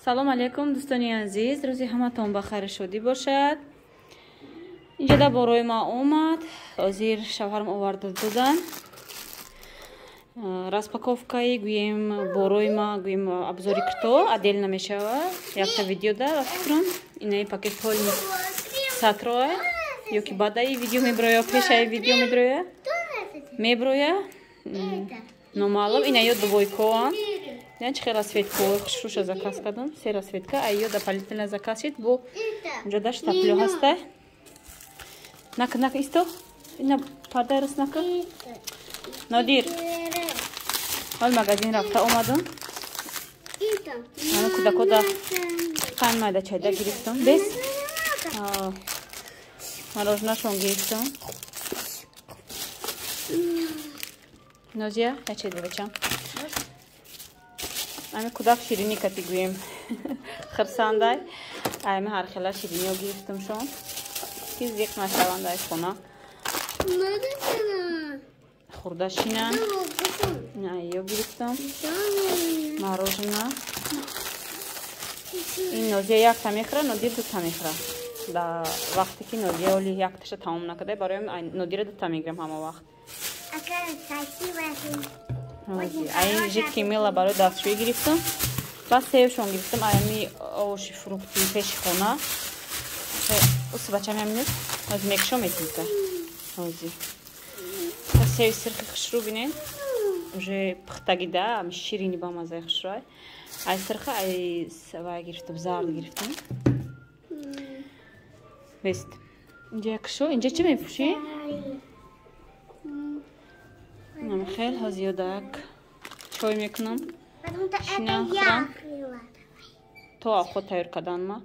Салом алейкум, дӯстони азиз, рӯзи ҳаматон ба хайру шодӣ бошад. Инҷа да борои ма омад, ҳозир шавҳарам оварда додан. Распаковкаи гӯем борои ма, гӯем обзори кито отдельно мешава. Якта видео да ба фикрам. Инаи пакет полни сатроа, ё ки баъдаи видео меброя, пешаи видео меброя. Меброя. Номаълум, ина ё двойкоа. Я чӣ хела светкои хушрӯша заказ кардам. Сера светка, а ё дополнительно заказ шид бо унҷо да штаплё ҳаста. Нак, нак, исто. Ина парда рус нака. Нодир. Ҳол магазин рафта омадам. Ана кӯдакода қанд майда чайда гирифтам. Бес. Мороженашон гирифтам. Нозия, я чай бачам. Ами кӯдак ширинӣ кати гӯем. Хирсандай. Ами ҳар хела шириниё гирифтам шон. Ки зиқ нашаванд ай хона. Хурда шинан. Ё гирифтам. Морожена. Ин Нозия якта мехӯра, Нодир дута мехӯра. Да вақте ки Нозия оли якташа тамом накарда, барои Нодира дута мегирам ҳама вақт. Айн жидкий мила барои дастшӯӣ гирифтам. Баъд севшон гирифтам. Ами овоши фрукти пеши хона. Ус бачам ҳамин аз мекшо метинта. Ҳозир. Севи сирхи хушрӯ бинед. Уже пухтагида, ами ширини ба мазаи хушрӯ. Ай сирха, ай вай гирифтам, зард гирифтам. Бест. Инҷа якшо, инҷа чӣ мепӯшӣ? Хел ҳозир ёдак чой мекунам. Шинам хӯрам. То овқот тайёр кардан ма.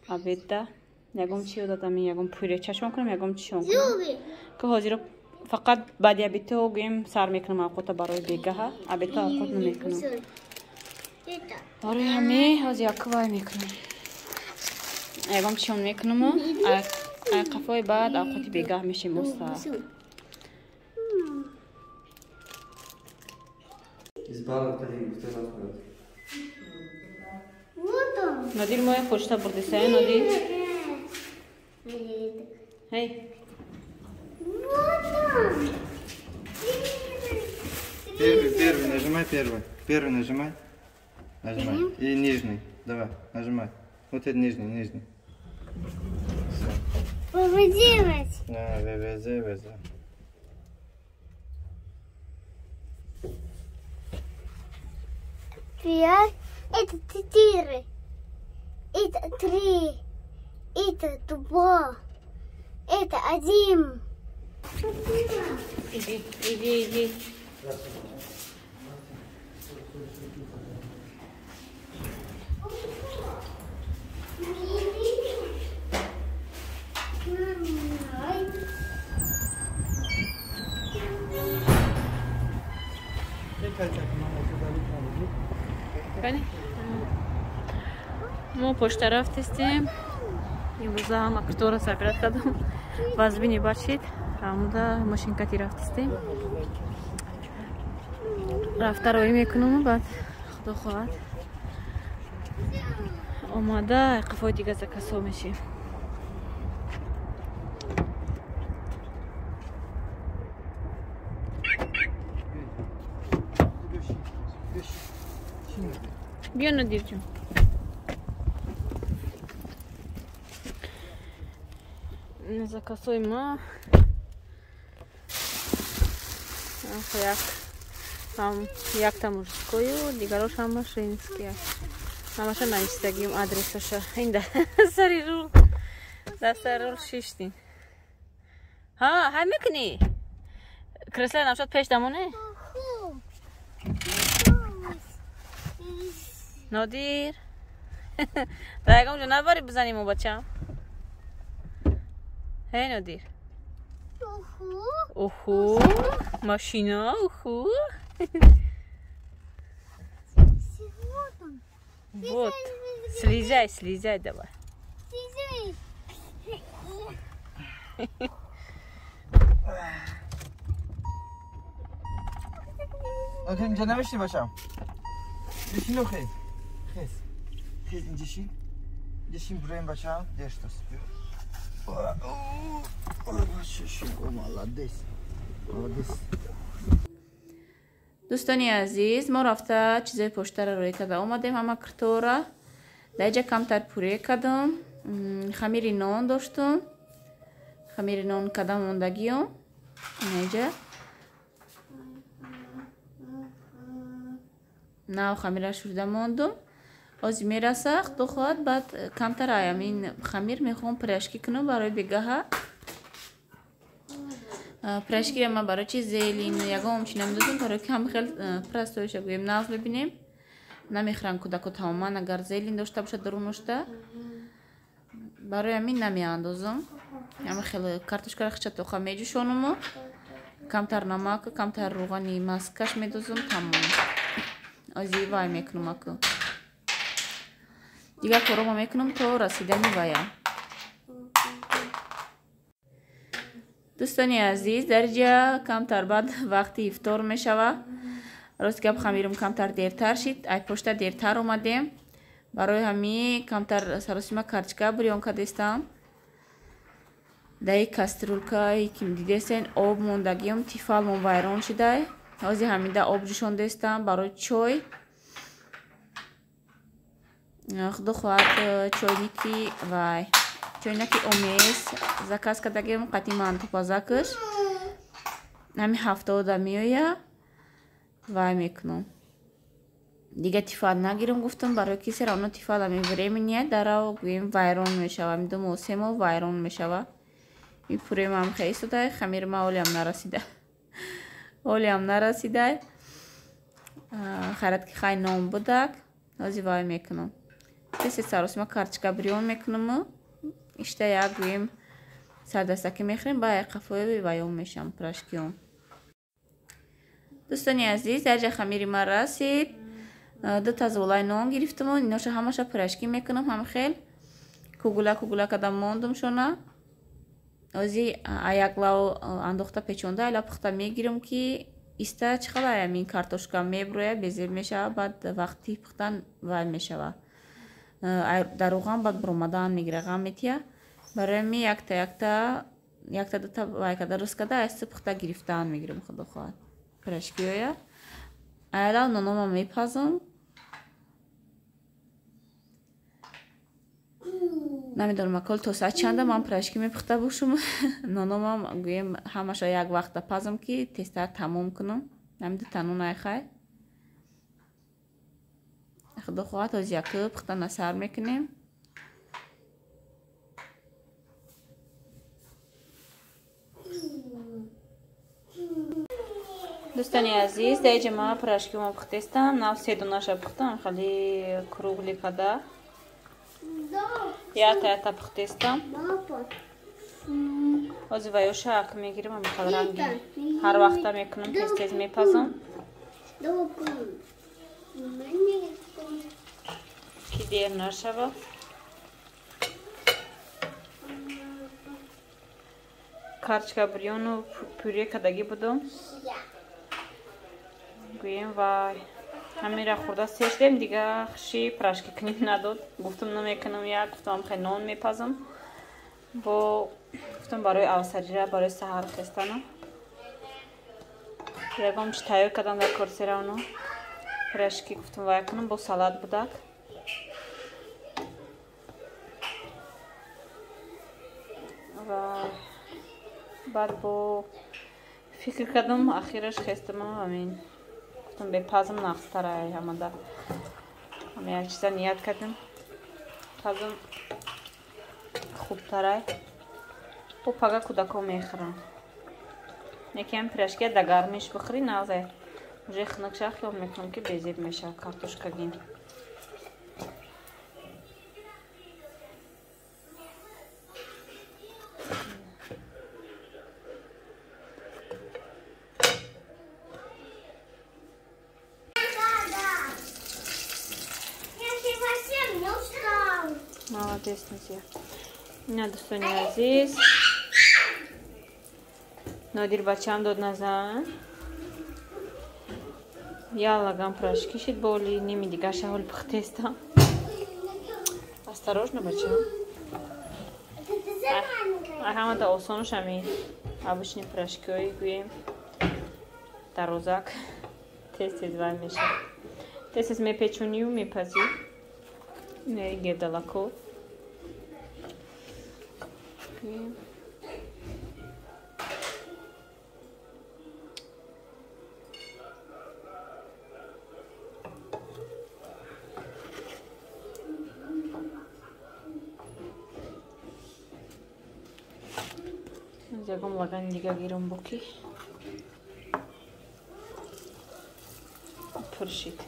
Обедда ягон чи ёдадам, ягон пюречашон кунам, ягон чишон кунам. Ки ҳозир фақат баъди обедто гӯем сар мекунам овқота барои бегаҳа. Обедто овқот намекунам. Барои ҳаме ҳозир як вай мекунам. Ягон чишон мекунаму ай қафои баъд овқоти бегаҳ мешем оста. Нодир моя почта бурдисая, Нодир. Эй. Первый, первый, нажимай первый. Первый нажимай. Нажимай. И нижний. Давай, нажимай. Вот это нижний, нижний. ВВ9. Да, ВВ9. Пять, это 4, это 3, это 2, это 1. Иди, иди, иди. Мо почта рафтистем. Имрӯза ҳама китора сабират кардам. Вазбини бачид. Ҳамуда машинкати рафтистем. Рафта роӣ мекунам, баъд худо хоҳад омада қафои дига закасо мешем. Биё, Нодирҷон. Закасои ма якта мужскою, дигарош ҳама женские. Ҳамаша нависдагим адресаша. Инда сари рул, дар сари рул шиштин. Ҳа, ҳай мекунӣ? Кресло намшад пеш дамоне? Нодир. Дар ягон ҷо набарӣ бизанӣ мо бачам? Эй, Нодир. Уху. Машина, уху. Вот. Слезай, слезай давай. Слезай. Инҷа намешни бачам. Бишин охе. Хес. Тез инҷишин. Инҷишин буроем бачаам. Дер шуд. Молодец. Молодец. Дӯстони азиз, мо рафта чизои поштаро рӯй карда омадем, ҳама киртора. Дар инҷа камтар пюре кардам, хамири нон доштум, хамири нон кардам мондагиём. Инаҷа нав хамира шурда мондум. Ози мераса, худо хоҳад, баъд камтар аямин хамир мехоҳам пирожки кунам барои бегаҳа. Пирожкиро ман барои чи зелин ягон чи намедозам, барои кам хел простоиша гӯем нағз мебинем. Намехӯрам кӯдако тамоман, агар зелин дошта бошад даруношта. Барои ҳамин намеандозам. Ҳама хел картошкаро хича тоқа меҷӯшонуму камтар намак, камтар рӯғани маскаш медозам, тамом. Ози вай мекунам аку. Дигар корома мекунам то расидани вая. Дӯстони азиз, дар инҷа камтар баъд вақти ифтор мешава. Рост гап хамирум камтар дертар шид, ай пошта дертар омадем. Барои ҳами камтар саросима карчка бирён кардестам. Дар кастрюлкае ки дидесен об мондагиам, тифалмон вайрон шидай. Ҳозир ҳамида об ҷӯшондестам барои чой. Худо хоҳад чойники вай чойнаки омез заказ кардагиам қати мантупазакаш. Ҳами ҳафтода меоя вай мекунам. Дига тифал нагирам гуфтам, барои ки все равно тифал ҳами временния дарав гӯем вайрон мешава. Ҳами 2 моҳ 3 моҳ вайрон мешава. Ин пюремам хеле истодай, хамирма олиам нарасида. Олиам нарасидай. Хайрат ки хай нон будак. Ҳозир вай мекунам. Тез саросима карчка бирён мекунаму ишта як гӯем сардастакӣ мехӯрем, ба қафои ваён мешам пирожкиён. Дӯстони азиз, дар ҷа хамири ман расид. 2 та золаи нон гирифтаму иноша ҳамаша пирожки мекунам, ҳама хел кугула кугула кардам мондум шона. Ози аяк лав андохта печонда, айла пухта мегирам ки иста чӣ хел аямин картошка меброя, безеб мешава, баъд вақти пухтан вай мешава. Дар роған баъд буромадан мегира, ғам метия. Барои ми якта якта якта дута вай карда рӯз карда айси пухта гирифтан мегирам, худо хоҳад. Пирожкиёя. Айла нонома мепазам. Намедонам акол то соат чанда ман пирожки мепухта бошум. Нономам гӯем ҳамаша як вақта пазам ки тезтар тамом кунам. Ҳами дута нон айхай. Худо хоҳад ҳозир яку пухта насар мекунем. Дӯстони азиз, дар инҷа ман пирожкима пухтестам. Нав 3 донаша пухтам, хеле кругли када. Ята ята пухтестам. Ҳозир ваёша ак мегирам, ҳами хел ранги ҳар вақта мекунам, тез тез мепазам. Ки дер нашава. Карчка бирёну пюре кардагӣ будам. Гӯем вай ҳамира хӯрда сер шудем, дига хуши пирожки кунем надод. Гуфтам намекунам як, гуфтам хел нон мепазам. Бо гуфтам барои авсарира, барои саҳар хестана. Ягон чи тайёр кардам дар кор все равно. Пирожки гуфтам вай кунам, бо салат будак. Ва баъд бо фикр кардам, ахираш хестам ҳамин. Гуфтам бепазм нағзтарай ҳамада. Ҳама як чиза ният кардем. Пазм хубтарай. Бо пага кӯдако мехӯрам. Некиам пирожки да гармиш бихӯрӣ нағзай. Уже хунук шава хиёл мекунам ки безеб мешава картошкагин. Молодец, Назия. Ина дӯстони азиз, Нодир бачаам дод назан. Я лаган пирожки шид, боли ними дигарша ҳол пухтестам. Осторожно, бача. Ҳамада осонуш ҳами обычный пирожкиҳои гӯем дарозак тез-тез вай мешавад. Тез-тез мепечонию мепазӣ. Не гердалако. Гӯем. Ягон лагани дига гирам боки. Пур шид.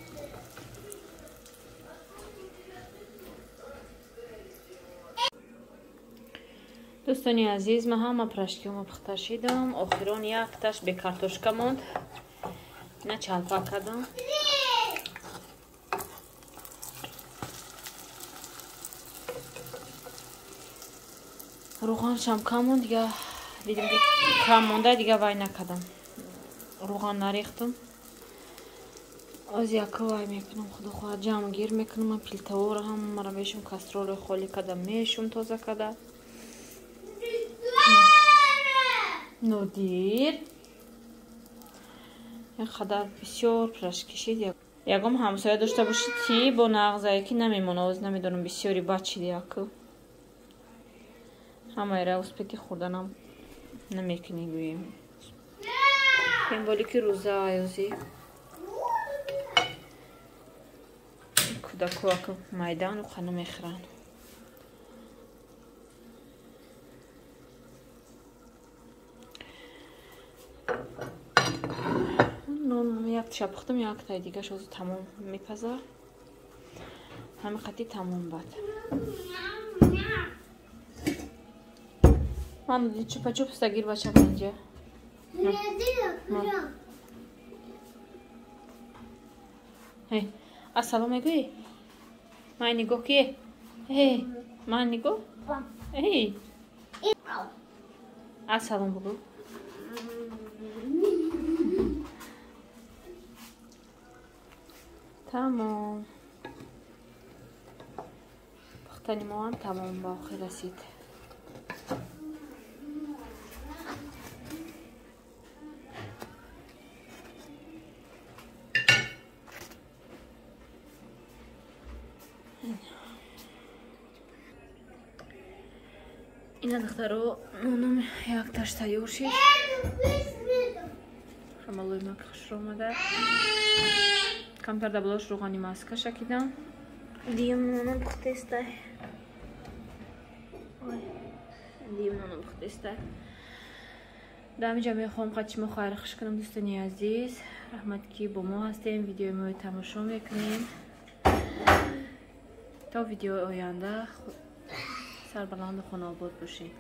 Дӯстони азиз, ман ҳама пирожкиҳомо пухта шидам. Охирон якташ бе картошка монд. Ина чалпа кардам. Рӯғаншам кам монд, дига дидим ки кам монда, дига вай накардам. Рӯған нарехтам. Оз яка вай мекунам, худо хоҳад ҷамъгир мекунам. Ман пилтаворо ҳамаро мешум, кастролро холӣ карда мешум, тоза карда. Нодир ин қадар бисёр пирожки шид. Ягон ҳамсоя дошта бошед, ки бо нағзае ки намемона. Оз намедонам бисёри бад шид яку. Ҳамаера успети хӯрданам намекунӣ гӯем. Тем более ки рӯза аёзи. Кӯдако ака майдану қана мехӯранд. Нон якташа пухтам, яктаи дигаш ҳозир тамом мепаза. Ҳамин қати тамом бад. Ман чупа-чупс гир бачам инҷа. Ассалом мегӯӣ? Ман нигоҳ кие? Ман нигоҳ? Ассалом бугӯ. Тамом. Пухтани мо ҳам тамом ба охир расид. Ина духтаро, нонам якташ тайёр шид. Ҳамалои мак хушро омада. Камтар дар болош рӯғани маска шакидам. Диюм нонам пухтестай. Диюм нонам пухтестай. Дар ҳаминҷа мехоҳам қадши мо хайр хуш кунам, дӯстони азиз. Раҳмат ки бо мо ҳастем, видеои моро тамошо мекунем. То видеои оянда сарбаланду хонаобод бошед.